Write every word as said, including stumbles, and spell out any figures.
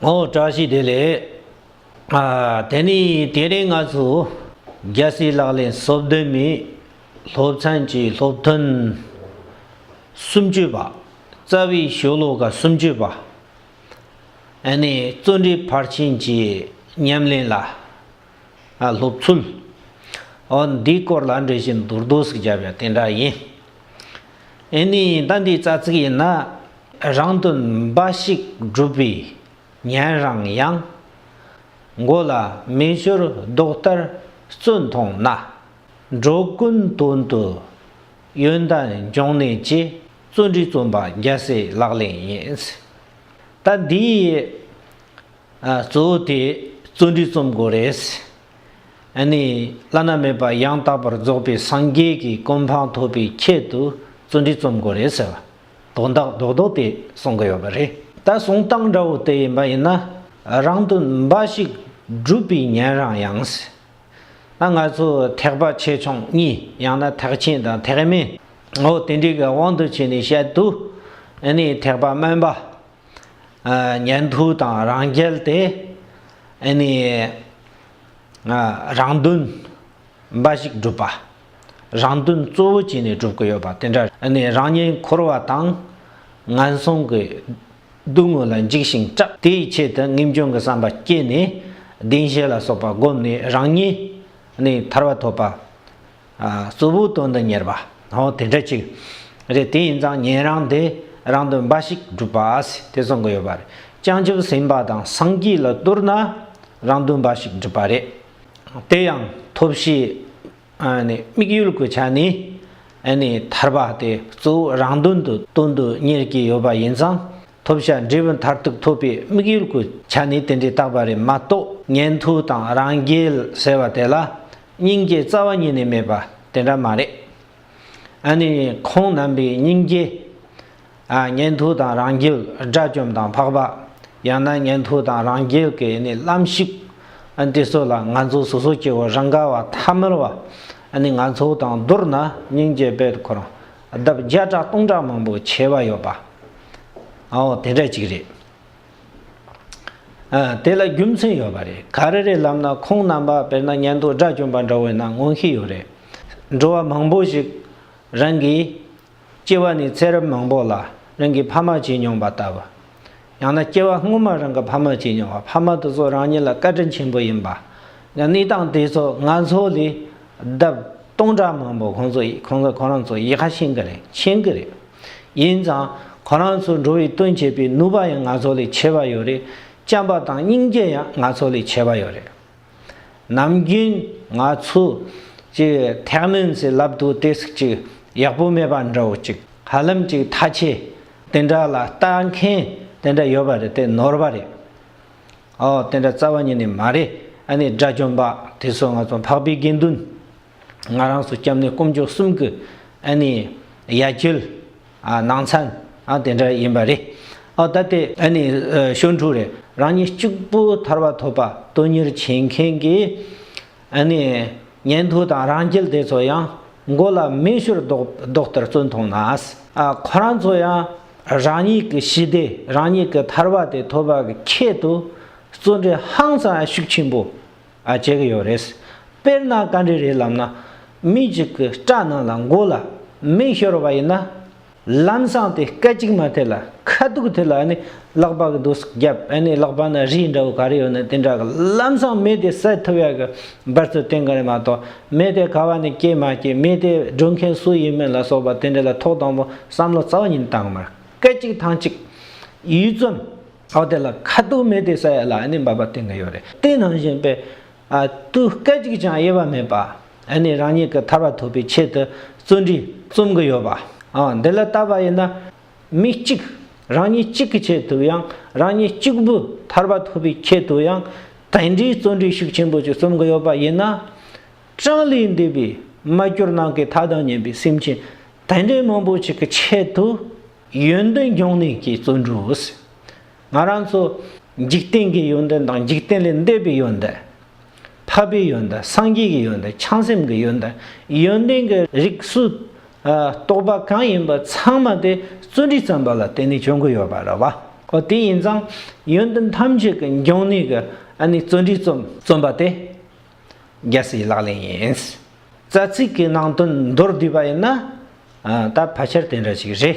ཨོ་བཀྲ་ཤིས་བདེ་ལེགས། ཨ་དེ་ནི་དེ་རིང་ང་ཚོ་རྒྱལ་སྲས་ལག་ལེན་སོ་བདུན་མའི་སློབ་ཚན་གྱི་སློབ་ཐུན་སུམ་ཅུ་པ། རྩ་བའི་ཤོ་ལོ་ཀ་སུམ་ཅུ་པ། ཨ་ནི་བརྩོན་འགྲུས་ཕར་ཕྱིན་གྱི་ཉམས་ལེན་ལ། ཨ་སློབ་ཚུལ། ཨོ་འདིའི་སྐོར་ལ་འགྲེལ་བཤད་མདོར་བསྡུས་ཤིག་བརྒྱབ་ཡ་དེ་འདྲ་ཡིན། ཨེ་ནི་ད་འདི་རྩ་ཚིག་ཡིན་ན། རང་དོན་འབའ་ཞིག་སྒྲུབ་པའི་ཉན་རང་ཡང་། མགོ་ལ་མེ་ཤོར་རྡོག་ལྟར་བརྩོན་མཐོང་ན། འགྲོ་ཀུན་དོན་དུ་ཡོན་ཏན་འབྱུང་གནས་ཀྱི། བརྩོན་འགྲུས་རྩོམ་པ་རྒྱལ་སྲས་ལག་ལེན་ཡིན། ད་འདིའི་ཨ་གཙོ་བོ་དེ་བརྩོན་འགྲུས་རྩོམ་དགོས་རེད། ཨ་ནི་བླ་ན་མེད་པ་ཡང་དག་པར་རྫོགས་པའི་སངས་རྒྱས་ཀྱི་གོ་འཕང་ཐོབ་པའི་ཆེད་དུ་བརྩོན་འགྲུས་རྩོམ་དགོས་རེད་ཟེར་བ། དོན་དག་རྡོག་རྡོག་དེ་གསུང་གི་ཡོད་པ་རེད། ད་གསུང་སྟངས་འདྲ་བོ་དེ་ཡིན་པ་ཡིན་ན། རང་དོན་འབའ་ཞིག་སྒྲུབ་པའི་ཉན་རང་ཡང་ཟེར། ད་ང་ཚོ་ཐེག་པ་ཆེ་ཆུང་གཉིས། ཡང་ན་ཐེག་ཆེན་དང་ཐེག་དམན། འོ་དེ་འདྲའི་གི་དབང་དུ་བྱས་ནས་བཤད་དུས། ཨ་ནི་ཐེག་པ་དམན་པ། ཨ་ཉན་ཐོས་དང་རང་རྒྱལ་དེ། ཨ་ནི་ཨ་རང་དོན་འབའ་ཞིག་སྒྲུབ་པ། རང་དོན་གཙོ་བོ་བྱས་ནས་སྒྲུབ་ཀྱི་ཡོད་པ་དེ་འདྲ། ཨ་ནི་རང་ཉིད་འཁོར་བ་དང་ངན་སོང་གི་སྡུག་བསྔལ་ལ་འཇིགས་ཤིང་སྐྲག་དེའི་ཆེད་དུ་ངེས་འབྱུང་གི་བསམ་པ་སྐྱེས་ནས་བདེན་བཞི་ལ་སོགས་པ་བསྒོམས་ནས་རང་ཉིད་ནི་ཐར་པ་ཐོབ་པ། ཨ་གཙོ་བོའི་དོན་དུ་གཉེར་བ། འོ་དེ་འདྲ་ཅིག་རེད། དེ་ཡིན་ཙང་ཉན་རང་དེ་རང་དོན་འབའ་ཞིག་སྒྲུབ་པ་ཟེར་དེ་གསུང་གི་ཡོད་པ་རེད། བྱང་ཆུབ་སེམས་དཔའ་དང་སངས་རྒྱས་ལ་མདོར་ན་རང་དོན་འབའ་ཞིག་སྒྲུབ་པ་རེད། དེ་ཡང་ཐོབ་བྱའི་ཨ་ནི་དམིགས་ཡུལ་གྱི་ཆ་ནས། ཨ་ནི་ཐར་པ་དེ་གཙོ་བོ་རང་དོན་དུ་དོན་དུ་གཉེར་གྱི་ཡོད་པ་ཡིན་ཙང་། ཐོབ་བྱ་འབྲས་བུ་མཐར་ཐུག་ཐོབ་པའི་དམིགས་ཡུལ་གྱི་ཆ་ནས་དེ་འདྲའི་བཏགས་པ་རེད་མ་གཏོགས། ཉན་ཐོས་དང་རང་རྒྱལ་ཟེར་བ་དེ་ལ་སྙིང་རྗེ་རྩ་བ་ཉིད་ནས་མེད་པ་དེ་འདྲ་མ་རེད། ཨ་ནི་ཁོང་རྣམ་པའི་སྙིང་རྗེ། ཨ་ཉན་ཐོས་དང་རང་རྒྱལ། དགྲ་བཅོམ་དང་འཕགས་པ། ཡང་ན་ཉན་ཐོས་དང་རང་རྒྱལ་གྱི་ནི་ལམ་ཞུགས། ཨ་དེ་ཚོ་ལ་ང་ཚོ་སོ་སོ་སྐྱེ་བོ་རང་ག་བ་ཐ་མལ་བ། ཨ་ནི་ང་ཚོ་དང་མདོར་ན་སྙིང་རྗེ་དཔེ་ཁོ་རང་ལྡབ་བརྒྱ་ཕྲག་སྟོང་ཕྲག་མང་པོ་ཆེ་བ་ཡོད་པ། ཨའོ་དེ་འདྲ་ཅིག་རེད། ཨ་དེ་ལ་རྒྱུ་མཚན་ཡོད་པ་རེད། ག་རེ་རེད་ལབ་ན། ཁོང་རྣམ་པ་དཔེར་ན་ཉན་ཐོས་དགྲ་བཅོམ་པ་འདྲ་བོ་ཡིན་ན་མངོན་ཤེས་ཡོད་རེད། འགྲོ་བ་མང་པོ་ཞིག་རང་གི་སྐྱེ་བ་ནས་ཚེ་རབས་མང་པོ་ལ་རང་གི་ཕ་མ་བྱས་མྱོང་བ་ལྟ་བུ། ཡང་ན་སྐྱེ་བ་སྔོན་མ་རང་གི་ཕ་མ་བྱས་མྱོང་བ། ཕ་མ་དེ་ཚོ་རང་ཉིད་ལ་བཀའ་དྲིན་ཆེན་པོ་ཡིན་པ། གནས་སྟངས་དེ་ཚོ་ང་ཚོ་ལས་ལྡབ་སྟོང་ཕྲག་མང་པོ་ཁོང་ཚོ་ཁོང་ཚོ་ཁོ་རང་ཚོ་ཡག་ཤོས་ཤིག་རེད། མཁྱེན་གི་རེད། ཡིན་ཙང་ཁོ་རང་ཚོ་འགྲོ་བའི་དོན་བྱེད་པའི་ནུས་པ་ཡང་ང་ཚོ་ལས་ཆེ་བ་ཡོད་རེད། བྱམས་པ་དང་སྙིང་རྗེ་ཡང་ང་ཚོ་ལས་ཆེ་བ་ཡོད་རེད། ནམ་རྒྱུན་ང་ཚོ་ཅིག་ཐེག་དམན་ཟེར་ལབ་དུས་དེ་ཟིག་ཅིག་ཡག་པོ་མེད་པ་འདྲ་བོ་ཅིག་ཧ་ལམ་ཅིག་ཐ་ཆད་དེ་འདྲ་ལ་ལྟ་མཁན་དེ་འདྲ་ཡོད་པ་རེད། དེ་ནོར་བ་རེད། ཨོ་དེ་འདྲ་རྩ་བ་ཉིད་ནས་མ་རེད། ཨ་ནི་དགྲ་བཅོམ་པ་དེ་ཚོ་ང་ཚོ་འཕགས་པའི་དགེ་འདུན། ང་རང་ཚོ་སྐྱབས་གནས་དཀོན་མཆོག་གསུམ་གྱི་ཨ་ནི་ཡ་གྱལ། ཨ་ནང་ཚན། ཨ་དེ་འདྲ་ཡིན་པ་རེད། ཨ་ད་དེ་ཨ་ནི་ཨ་ཤོ་འཁྲུ་རེད། རང་ཉིད་གཅིག་པུ་ཐར་པ་ཐོབ་པ་དོན་གཉེར་བྱེད་མཁན་གྱི་ཨ་ནི་ཉན་ཐོས་དང་རང་རྒྱལ་དེ་ཚོ་ཡང་མགོ་ལ་མེ་ཤོར་རྡོག་རྡོག་ལྟར་བརྩོན་མཐོང་ན། ཨ་ཁོ་རང་ཚོ་ཡང་རང་ཉིད་ཀྱི་ཞི་བདེ་རང་ཉིད་ཀྱི་ཐར་པ་དེ་ཐོབ་པ་གི་ཆེད་དུ་བརྩོན་འགྲུས་ཧང་སང་ཤུགས་ཆེན་པོ། ཨ་བྱེད་ཀྱི་ཡོད་རེད། དཔེར་ན་ག་འདྲ་རེད་ལབ་ན། མི་གཅིག་གི་སྐྲ་ནང་ལ་མགོ་ལ་མེ་ཤོར་བ་ཡིན་ན། ལམ་སང་དེ་སྐད་ཅིག་མ་དེ་ལ་ཁ་ཐུག་དེ་ལ་ཨ་ནི་ལག་པ་གི་རྡོ་ཟིག་བརྒྱབ། ཨ་ནི་ལག་པ་ན་རིལ་འདྲ་བོ་ག་རེ་ཡོད་ན་དེ་འདྲ་གི་ལམ་སང་མེ་དེ་བསད་ཐུབ་ཡ་གི་འབད་རྩོལ་བསྟེན་གི་རེད་མ་གཏོགས། མེ་དེ་ག་བ་ནས་སྐྱེས་མ་སྐྱེས། མེ་དེ་སྒྲོན་མཁན་སུ་ཡིན་མིན་ལ་སོགས་པ་དེ་འདྲ་ལ་ཐོག་དང་པོ་བསམ་བློ་རྩ་བ་ཉིད་བཏང་མ། སྐད་ཅིག་ཐང་ཅིག་ཡུད་ཙམ། ཨོ་དེ་ལ་ཁ་ཐུག་མེ་དེ་བསད་ཡ་ལ་ཨ་ནི་འབད་པ་བསྟེན་གི་ཡོད་རེད། དེ་ནང་བཞིན་པའི་ཨ་དུས་སྐད་ཅིག་ཀྱང་དབྱེ་བ་མེད་པ། ཨ་ནི་རང་ཉིད་ཀྱི་ཐར་པ་ཐོབ་པའི་ཆེད་དུ་བརྩོན་འགྲུས་རྩོམ་གི་ཡོད་པ། ཨ་འདི་ལ་བལྟས་པ་ཡིན་ན། མི་གཅིག་རང་ཉིད་གཅིག་གི་ཆེད་དུ་ཡང་རང་ཉིད་གཅིག་པུ་ཐར་པ་ཐོབ་པའི་ཆེད་དུ་ཡང་དེ་འདྲའི་བརྩོན་འགྲུས་ཤུགས་ཆེན་པོ་ཅིག་རྩོམ་གི་ཡོད་པ་ཡིན་ན། གྲངས་ལས་འདས་པའི་མ་གྱུར་ནམ་མཁའི་མཐའ་དང་མཉམ་པའི་སེམས་ཅན་དེ་འདྲའི་མང་པོ་ཅིག་གི་ཆེད་དུ་ཡོན་ཏན་འབྱུང་གནས་ཀྱི་བརྩོན་འགྲུས། ང་རང་ཚོ་འཇིག་རྟེན་གྱི་ཡོན་ཏན་དང་འཇིག་རྟེན་ལས་འདས་པའི་ཡོན་ཏན། འཕགས་པའི་ཡོན་ཏན། སངས་རྒྱས་ཀྱི་ཡོན་ཏན། བྱང་སེམས་ཀྱི་ཡོན་ཏན། ཡོན་ཏན་གྱི་རིགས་སུ་ཨ་གཏོགས་པ་གང་ཡིན་པ་ཚང་མ་དེ་བརྩོན་འགྲུས་བརྩམས་པ་ལ་བརྟེན་ནས་བྱུང་གི་ཡོད་པ་རེད་བ། ཨོ་དེ་ཡིན་ཙང་ཡོན་ཏན་ཐམས་ཅད་ཀྱི་འབྱུང་གནས་ཀྱི་ཨ་ནི་བརྩོན་འགྲུས་རྩོམ་རྩོམ་པ་དེ་རྒྱལ་སྲས་ལག་ལེན་ཡིན། རྩ་ཚིག་གི་ནང་དོན་མདོར་བསྡུས་པ་ཡིན་ན། ཨ་ད་ཕལ་ཆེར་དེ་འདྲ་ཞིག་རེད།